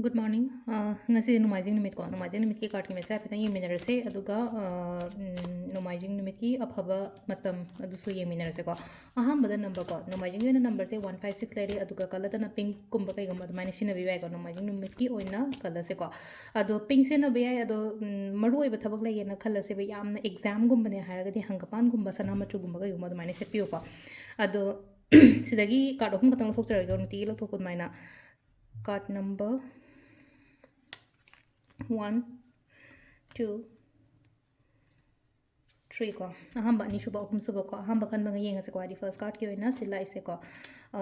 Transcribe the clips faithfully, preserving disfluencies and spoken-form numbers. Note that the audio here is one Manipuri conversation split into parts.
Good morning. ꯑ, ꯉꯁꯤꯗꯤ ꯅꯣꯡꯃꯥꯏꯖꯤꯡ ꯅꯨꯃꯤꯠꯀꯣ, ꯅꯣꯡꯃꯥꯏꯖꯤꯡ ꯅꯨꯃꯤꯠꯀꯤ card ꯀꯤ message ꯍꯥꯏꯐꯦꯠꯇꯪ ꯌꯦꯡꯃꯤꯟꯅꯔꯁꯦ, ꯑꯗꯨꯒ, ꯑ, ꯎꯝ, ꯅꯣꯡꯃꯥꯏꯖꯤꯡ ꯅꯨꯃꯤꯠꯀꯤ ꯑꯐꯕ ꯃꯇꯝ ꯑꯗꯨꯁꯨ ꯌꯦꯡꯃꯤꯟꯅꯔꯁꯦꯀꯣ꯫ ꯑꯍꯥꯟꯕꯗ number ꯀꯣ, ꯅꯣꯡꯃꯥꯏꯖꯤꯡꯒꯤ ꯑꯣꯏꯅ number ꯁꯦ one five six ꯂꯩꯔꯦ, ꯑꯗꯨꯒ colour ꯗꯅ pink ꯀꯨꯝꯕ ꯀꯩꯒꯨꯝꯕ ꯑꯗꯨꯃꯥꯏꯅ ꯁꯤꯖꯤꯟꯅꯕꯤꯕ ꯌꯥꯏꯀꯣ, ꯅꯣꯡꯃꯥꯏꯖꯤꯡ ꯅꯨꯃꯤꯠꯀꯤ ꯑꯣꯏꯅ colour ꯁꯦꯀꯣ꯫ ꯑꯗꯣ pink ꯁꯤꯖꯤꯟꯅꯕ ꯌꯥꯏ, ꯑꯗꯣ, ꯎꯝ, ꯃꯔꯨ ꯑꯣꯏꯕ ꯊꯕꯛ ꯂꯩꯌꯦꯅ ꯈꯜꯂꯁꯦꯕ, ꯌꯥꯝꯅ exam ꯒꯨꯝꯕꯅꯦ ꯍꯥꯏꯔꯒꯗꯤ ꯍꯪꯒꯄꯥꯟꯒꯨꯝꯕ, ꯁꯅꯥ ꯃꯆꯨꯒꯨꯝꯕ ꯀꯩꯒꯨꯝꯕ ꯑꯗꯨꯃꯥꯏꯅ ꯁꯦꯠꯄꯤꯌꯨꯀꯣ꯫ ꯑꯗꯣ ꯁꯤꯗꯒꯤ card ꯑꯍꯨꯝ ꯈꯛꯇꯪ ꯂꯧꯊꯣꯛꯆꯔꯒꯦ, ꯅꯨꯡꯇꯤꯒꯤ ꯂꯧꯊꯣꯛꯄ ꯑꯗꯨꯃꯥꯏꯅ꯫ Card number one, two, three ꯀꯣ, ꯑꯍꯥꯟꯕ, ꯑꯅꯤꯁꯨꯕ, ꯑꯍꯨꯝꯁꯨꯕ ꯀꯣ, ꯑꯍꯥꯟꯕ ꯈꯟꯕꯒ ꯌꯦꯡꯉꯁꯤꯀꯣ, ꯍꯥꯏꯗꯤ first card ꯀꯤ ꯑꯣꯏꯅ ꯁꯤ ꯂꯥꯛꯏꯁꯦꯀꯣ꯫ ꯑ,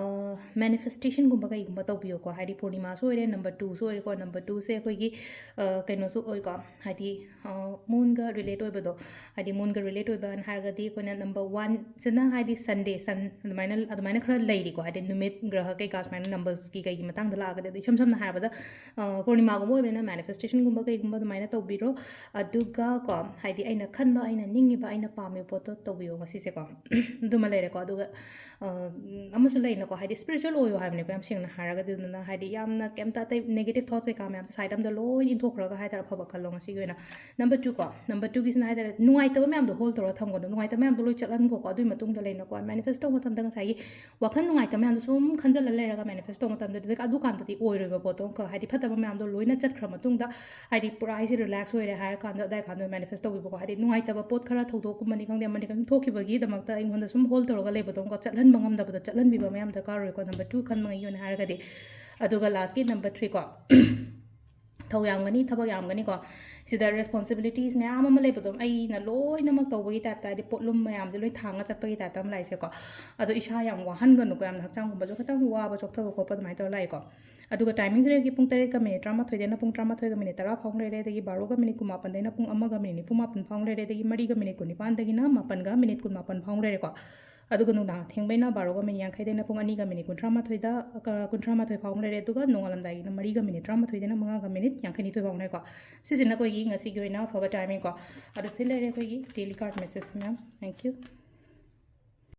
manifestation ꯒꯨꯝꯕ ꯀꯩꯒꯨꯝꯕ ꯇꯧꯕꯤꯌꯣꯀꯣ, ꯍꯥꯏꯗꯤ ꯄꯨꯔꯅꯤꯃꯥꯁꯨ ꯑꯣꯏꯔꯦ, number two ꯁꯨ ꯑꯣꯏꯔꯦꯀꯣ, number two ꯁꯦ ꯑꯩꯈꯣꯏꯒꯤ, ꯑ, ꯀꯩꯅꯣꯁꯨ ꯑꯣꯏꯀꯣ, ꯍꯥꯏꯗꯤ, ꯑ, moon ꯒ relate ꯑꯣꯏꯕꯗꯣ, ꯍꯥꯏꯗꯤ moon ꯒ relate ꯑꯣꯏꯕꯅ ꯍꯥꯏꯔꯒꯗꯤ ꯑꯩꯈꯣꯏꯅ number one ꯁꯤꯅ ꯍꯥꯏꯗꯤ Sunday, sun ꯑꯗꯨꯃꯥꯏꯅ, ꯑꯗꯨꯃꯥꯏꯅ ꯈꯔ ꯂꯩꯔꯤꯀꯣ, ꯍꯥꯏꯗꯤ ꯅꯨꯃꯤꯠ, ꯒ꯭ꯔꯍ ꯀꯩꯀꯥ ꯁꯨꯃꯥꯏꯅ numbers ꯀꯤ ꯀꯩꯒꯤ ꯃꯇꯥꯡꯗ ꯂꯥꯛꯑꯒꯗꯤ꯫ ꯑꯗꯣ ꯏꯁꯝ ꯁꯝꯅ ꯍꯥꯏꯔꯕꯗ, ꯑ, ꯄꯨꯔꯅꯤꯃꯥꯒꯨꯝꯕ ꯑꯣꯏꯕꯅꯤꯅ manifestation ꯒꯨꯝꯕ ꯀꯩꯒꯨꯝꯕ ꯑꯗꯨꯃꯥꯏꯅ ꯇꯧꯕꯤꯔꯣ꯫ ꯑꯗꯨꯒ ꯀꯣ, ꯍꯥꯏꯗꯤ ꯑꯩꯅ ꯈꯟꯕ, ꯑꯩꯅ ꯅꯤꯡꯉꯤꯕ, ꯑꯩꯅ ꯄꯥꯝꯃꯤꯕ ꯄꯣꯠꯇꯣ ꯇꯧꯕꯤꯌꯣ ꯉꯁꯤꯁꯦꯀꯣ꯫ ꯑꯗꯨꯃ ꯂꯩꯔꯦꯀꯣ꯫ ꯑꯗꯨꯒ, ꯑ, ꯑꯃꯁꯨ ꯂꯩꯅꯀꯣ, ꯍꯥꯏꯗꯤ spiritual ꯑꯣꯏꯌꯣ ꯍꯥꯏꯕꯅꯦꯀꯣ, ꯌꯥꯝ ꯁꯦꯡꯅ ꯍꯥꯏꯔꯒꯗꯤ꯫ ꯑꯗꯨꯅ ꯍꯥꯏꯗꯤ ꯌꯥꯝꯅ ꯀꯩꯝꯇ ꯑꯇꯩ negative thoughts ꯀꯩꯀꯥ ꯃꯌꯥꯝꯁꯦ side ꯑꯝꯗ ꯂꯣꯏ ꯏꯟꯊꯣꯛꯈ꯭ꯔꯒ ꯍꯥꯏꯇꯥꯔꯦ, ꯑꯐꯕ ꯈꯜꯂꯣ ꯉꯁꯤꯒꯤ ꯑꯣꯏꯅ꯫ Number two ꯀꯣ, number two ꯒꯤꯁꯤꯅ ꯍꯥꯏꯇꯥꯔꯦ, ꯅꯨꯡꯉꯥꯏꯇꯕ ꯃꯌꯥꯝꯗꯣ hold ꯇꯧꯔꯒ ꯊꯝꯒꯅꯨ, ꯅꯨꯡꯉꯥꯏꯇꯕ ꯃꯌꯥꯝꯗꯣ ꯂꯣꯏ ꯆꯠꯍꯟꯈꯣꯀꯣ꯫ ꯑꯗꯨꯒꯤ ꯃꯇꯨꯡꯗ ꯂꯩꯅꯀꯣ, manifest ꯇꯧꯕ ꯃꯇꯝꯗ ꯉꯁꯥꯏꯒꯤ ꯋꯥꯈꯜ ꯅꯨꯡꯉꯥꯏꯇꯕ ꯃꯌꯥꯝꯗꯣ ꯁꯨꯝ ꯈꯟꯖꯜꯂ ꯂꯩꯔꯒ manifest ꯇꯧꯕ ꯃꯇꯝꯗ, ꯑꯗꯨꯗ, ꯑꯗꯨꯀꯥꯟꯗꯗꯤ ꯑꯣꯏꯔꯣꯏꯕ ꯄꯣꯠꯇꯣ ꯑꯃꯈꯛ, ꯍꯥꯏꯗꯤ ꯐꯠꯇꯕ ꯃꯌꯥꯝꯗꯣ ꯂꯣꯏꯅ ꯆꯠꯈ꯭ꯔ ꯃꯇꯨꯡꯗ, ꯍꯥꯏꯗꯤ ꯄꯨꯔꯥ ꯑꯩꯁꯦ relax ꯑꯣꯏꯔꯦ ꯍꯥꯏꯔ ꯀꯥꯟꯗ, ꯑꯗꯥꯏ ꯀꯥꯟꯗ manifest ꯇꯧꯕꯤꯕꯀꯣ꯫ ꯍꯥꯏꯗꯤ ꯅꯨꯡꯉꯥꯏꯇꯕ ꯄꯣꯠ ꯈꯔ, ꯊꯧꯗꯣꯛꯀꯨꯝꯕꯅꯤ ꯈꯪꯗꯦ, ꯑꯃꯅꯤ ꯈꯪꯗꯦ, ꯊꯣꯛꯈꯤꯕꯒꯤꯗꯃꯛꯇ ꯑꯩꯉꯣꯟꯗ ꯁꯨꯝ hold ꯇꯧꯔꯒ ꯂꯩꯕꯗꯣ ꯑꯃꯨꯛꯀ ꯆꯠꯍꯟꯕ ꯉꯝꯗꯕꯗꯣ ꯆꯠꯍꯟꯕꯤꯕ ꯃꯌꯥꯝ ꯗꯔꯀꯥꯔ ꯑꯣꯏꯀꯣ, number two ꯈꯟꯕꯉꯩꯒꯤ ꯑꯣꯏꯅ ꯍꯥꯏꯔꯒꯗꯤ꯫ ꯑꯗꯨꯒ last ꯀꯤ number three ꯀꯣ, ꯊꯧ ꯌꯥꯝꯒꯅꯤ, ꯊꯕꯛ ꯌꯥꯝꯒꯅꯤꯀꯣ꯫ ꯁꯤꯗ responsibilities ꯃꯌꯥꯝ ꯑꯃ ꯂꯩꯕꯗꯣ, ꯑꯩꯅ ꯂꯣꯏꯅꯃꯛ ꯇꯧꯕꯒꯤ type ꯇ, ꯍꯥꯏꯗꯤ ꯄꯣꯠꯂꯨꯝ ꯃꯌꯥꯝꯁꯦ ꯂꯣꯏ ꯊꯥꯡꯉ ꯆꯠꯄꯒꯤ type ꯇ ꯑꯃ ꯂꯥꯛꯏꯁꯦꯀꯣ꯫ ꯑꯗꯣ ꯏꯁꯥ ꯌꯥꯝ ꯋꯥꯍꯟꯒꯅꯨꯀꯣ, ꯌꯥꯝꯅ ꯍꯛꯆꯥꯡꯒꯨꯝꯕꯁꯨ ꯈꯤꯇꯪ ꯋꯥꯕ ꯆꯣꯛꯊꯕ ꯈꯣꯠꯄ ꯑꯗꯨꯃꯥꯏꯅ ꯇꯧꯔ ꯂꯥꯛꯏꯀꯣ꯫ ꯑꯗꯨꯒ timing ꯁꯤꯅ ꯑꯩꯒꯤ ꯄꯨꯡ ꯇꯔꯦꯠꯀ minute ꯇꯔꯥꯃꯥꯊꯣꯏꯗꯩꯅ ꯄꯨꯡ ꯇꯔꯥꯃꯥꯊꯣꯏꯒ minute ꯇꯔꯥ ꯐꯥꯎ ꯂꯩꯔꯦ, ꯑꯗꯒꯤ ꯕꯥꯔꯣꯒ minute ꯀꯨꯟꯃꯥꯄꯟꯗꯩꯅ ꯄꯨꯡ ꯑꯃꯒ minute ꯅꯤꯐꯨꯃꯥꯄꯟ ꯐꯥꯎ ꯂꯩꯔꯦ, ꯑꯗꯒꯤ ꯃꯔꯤꯒ minute ꯀꯨꯟꯅꯤꯄꯥꯟꯗꯒꯤꯅ ꯃꯥꯄꯟꯒ minute ꯀꯨꯟꯃꯥꯄꯟ ꯐꯥꯎ ꯂꯩꯔꯦꯀꯣ꯫ ꯑꯗꯨꯒ ꯅꯨꯡꯗꯥꯡ ꯑꯊꯦꯡꯕꯩꯅ ꯕꯥꯔꯣꯒ minute ꯌꯥꯡꯈꯩꯗꯩꯅ ꯄꯨꯡ ꯑꯅꯤꯒ minute ꯀꯨꯟꯊ꯭ꯔꯥ ꯃꯥꯊꯣꯏꯗ, ꯑ, ꯀꯨꯟꯊ꯭ꯔꯥ ꯃꯥꯊꯣꯏ ꯐꯥꯎ ꯂꯩꯔꯦ, ꯑꯗꯨꯒ ꯅꯣꯡꯉꯥꯜꯂꯝꯗꯥꯏꯒꯤꯅ ꯃꯔꯤꯒ minute ꯇꯔꯥꯃꯥꯊꯣꯏꯗꯩꯅ ꯃꯉꯥꯒ minute ꯌꯥꯡꯈꯩ ꯅꯤꯊꯣꯏ ꯐꯥꯎ ꯂꯩꯀꯣ꯫ ꯁꯤꯁꯤꯅ ꯑꯩꯈꯣꯏꯒꯤ ꯉꯁꯤꯒꯤ ꯑꯣꯏꯅ ꯑꯐꯕ timing ꯀꯣ꯫ ꯑꯗꯣ ꯁꯤ ꯂꯩꯔꯦ ꯑꯩꯈꯣꯏꯒꯤ daily card message ꯃꯌꯥꯝ꯫ Thank you꯫